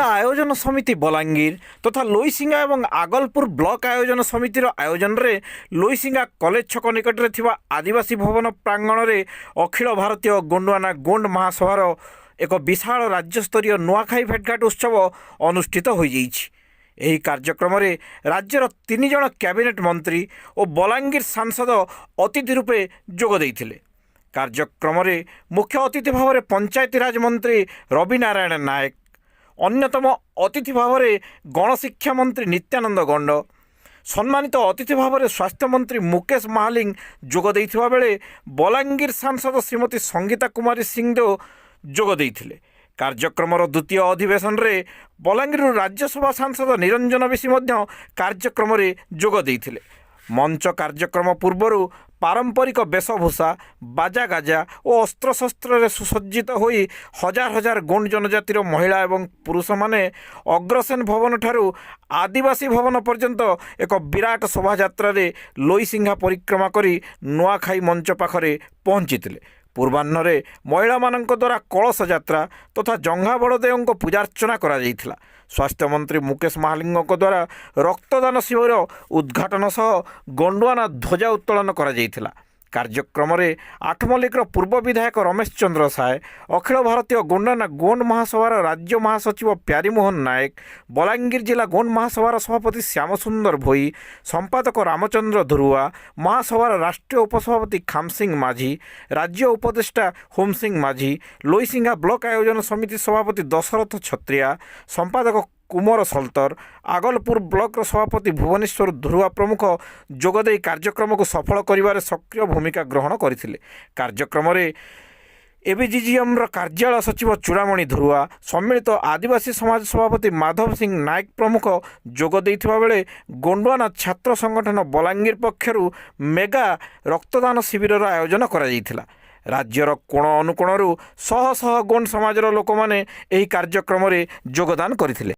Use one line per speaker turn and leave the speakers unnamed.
ଜିଲ୍ଲା ଆୟୋଜନ ସମିତି ବଲାଙ୍ଗୀର ତଥା ଲୋଇସିଙ୍ଗା ଏବଂ ଆଗଲପୁର ବ୍ଲକ ଆୟୋଜନ ସମିତିର ଆୟୋଜନରେ ଲୋଇସିଙ୍ଗା କଲେଜ ଛକ ନିକଟରେ ଥିବା ଆଦିବାସୀ ଭବନ ପ୍ରାଙ୍ଗଣରେ ଅଖିଳ ଭାରତୀୟ ଗୋଣ୍ଡୱାନା ଗୋଣ୍ଡ ମହାସଭାର ଏକ ବିଶାଳ ରାଜ୍ୟସ୍ତରୀୟ ନୂଆଖାଇ ଭେଟଘାଟ ଉତ୍ସବ ଅନୁଷ୍ଠିତ ହୋଇଯାଇଛି। ଏହି କାର୍ଯ୍ୟକ୍ରମରେ ରାଜ୍ୟର 3 ଜଣ କ୍ୟାବିନେଟ୍ ମନ୍ତ୍ରୀ ଓ ବଲାଙ୍ଗୀର ସାଂସଦ ଅତିଥି ରୂପେ ଯୋଗ ଦେଇଥିଲେ। କାର୍ଯ୍ୟକ୍ରମରେ ମୁଖ୍ୟ ଅତିଥି ଭାବରେ ପଞ୍ଚାୟତିରାଜ ମନ୍ତ୍ରୀ ରବି ନାରାୟଣ ନାୟକ, ଅନ୍ୟତମ ଅତିଥି ଭାବରେ ଗଣଶିକ୍ଷା ମନ୍ତ୍ରୀ ନିତ୍ୟାନନ୍ଦ ଗଣ୍ଡ, ସମ୍ମାନିତ ଅତିଥି ଭାବରେ ସ୍ୱାସ୍ଥ୍ୟମନ୍ତ୍ରୀ ମୁକେଶ ମହାଲିଙ୍ଗ ଯୋଗ ଦେଇଥିବା ବେଳେ ବଲାଙ୍ଗୀର ସାଂସଦ ଶ୍ରୀମତୀ ସଙ୍ଗୀତା କୁମାରୀ ସିଂଦେଓ ଯୋଗ ଦେଇଥିଲେ। କାର୍ଯ୍ୟକ୍ରମର ଦ୍ୱିତୀୟ ଅଧିବେଶନରେ ବଲାଙ୍ଗୀରରୁ ରାଜ୍ୟସଭା ସାଂସଦ ନିରଞ୍ଜନ ବିଶି ମଧ୍ୟ କାର୍ଯ୍ୟକ୍ରମରେ ଯୋଗ ଦେଇଥିଲେ। ମଞ୍ଚ କାର୍ଯ୍ୟକ୍ରମ ପୂର୍ବରୁ ପାରମ୍ପରିକ ବେଶଭୂଷା, ବାଜାଗାଜା ଓ ଅସ୍ତ୍ରଶସ୍ତ୍ରରେ ସୁସଜ୍ଜିତ ହୋଇ ହଜାର ହଜାର ଗୋଣ୍ଡ ଜନଜାତିର ମହିଳା ଏବଂ ପୁରୁଷମାନେ ଅଗ୍ରସେନ ଭବନଠାରୁ ଆଦିବାସୀ ଭବନ ପର୍ଯ୍ୟନ୍ତ ଏକ ବିରାଟ ଶୋଭାଯାତ୍ରାରେ ଲୋଇସିଂହା ପରିକ୍ରମା କରି ନୂଆଖାଇ ମଞ୍ଚ ପାଖରେ ପହଞ୍ଚିଥିଲେ। ପୂର୍ବାହ୍ନରେ ମହିଳାମାନଙ୍କ ଦ୍ୱାରା କଳସ ଯାତ୍ରା ତଥା ଜଙ୍ଘା ବଡ଼ଦେଓଙ୍କ ପୂଜାର୍ଚ୍ଚନା କରାଯାଇଥିଲା। ସ୍ୱାସ୍ଥ୍ୟମନ୍ତ୍ରୀ ମୁକେଶ ମହାଲିଙ୍ଗଙ୍କ ଦ୍ୱାରା ରକ୍ତଦାନ ଶିବିର ଉଦ୍ଘାଟନ ସହ ଗଣ୍ଡୁଆନା ଧ୍ୱଜା ଉତ୍ତୋଳନ କରାଯାଇଥିଲା। କାର୍ଯ୍ୟକ୍ରମରେ ଆଠମଲ୍ଲିକର ପୂର୍ବ ବିଧାୟକ ରମେଶ ଚନ୍ଦ୍ର ସାଏ, ଅଖିଳ ଭାରତୀୟ ଗୋଣ୍ଡାନା ଗୋଣ୍ଡ ମହାସଭାର ରାଜ୍ୟ ମହାସଚିବ ପ୍ୟାରୀମୋହନ ନାୟକ, ବଲାଙ୍ଗୀର ଜିଲ୍ଲା ଗୋଣ୍ଡ ମହାସଭାର ସଭାପତି ଶ୍ୟାମସୁନ୍ଦର ଭୋଇ, ସମ୍ପାଦକ ରାମଚନ୍ଦ୍ର ଧୁରୁଆ, ମହାସଭାର ରାଷ୍ଟ୍ରୀୟ ଉପସଭାପତି ଖାମସିଂ ମାଝୀ, ରାଜ୍ୟ ଉପଦେଷ୍ଟା ହୋମସିଂ ମାଝୀ, ଲୋଇସିଂହା ବ୍ଲକ ଆୟୋଜନ ସମିତି ସଭାପତି ଦଶରଥ ଛତ୍ରିଆ, ସମ୍ପାଦକ କୁମର ସଲତର, ଆଗଲପୁର ବ୍ଲକର ସଭାପତି ଭୁବନେଶ୍ୱର ଧୁରୁଆ ପ୍ରମୁଖ ଯୋଗଦେଇ କାର୍ଯ୍ୟକ୍ରମକୁ ସଫଳ କରିବାରେ ସକ୍ରିୟ ଭୂମିକା ଗ୍ରହଣ କରିଥିଲେ। କାର୍ଯ୍ୟକ୍ରମରେ ଏବିଜିଜିଏମ୍ର କାର୍ଯ୍ୟାଳୟ ସଚିବ ଚୂଡ଼ାମଣି ଧୁରୁଆ, ସମ୍ମିଳିତ ଆଦିବାସୀ ସମାଜ ସଭାପତି ମାଧବ ସିଂ ନାୟକ ପ୍ରମୁଖ ଯୋଗ ଦେଇଥିବା ବେଳେ ଗୋଣ୍ଡୱାନା ଛାତ୍ର ସଂଗଠନ ବଲାଙ୍ଗୀର ପକ୍ଷରୁ ମେଗା ରକ୍ତଦାନ ଶିବିରର ଆୟୋଜନ କରାଯାଇଥିଲା। ରାଜ୍ୟର କୋଣ ଅନୁକୋଣରୁ ଶହ ଶହ ଗୋଣ୍ଡ ସମାଜର ଲୋକମାନେ ଏହି କାର୍ଯ୍ୟକ୍ରମରେ ଯୋଗଦାନ କରିଥିଲେ।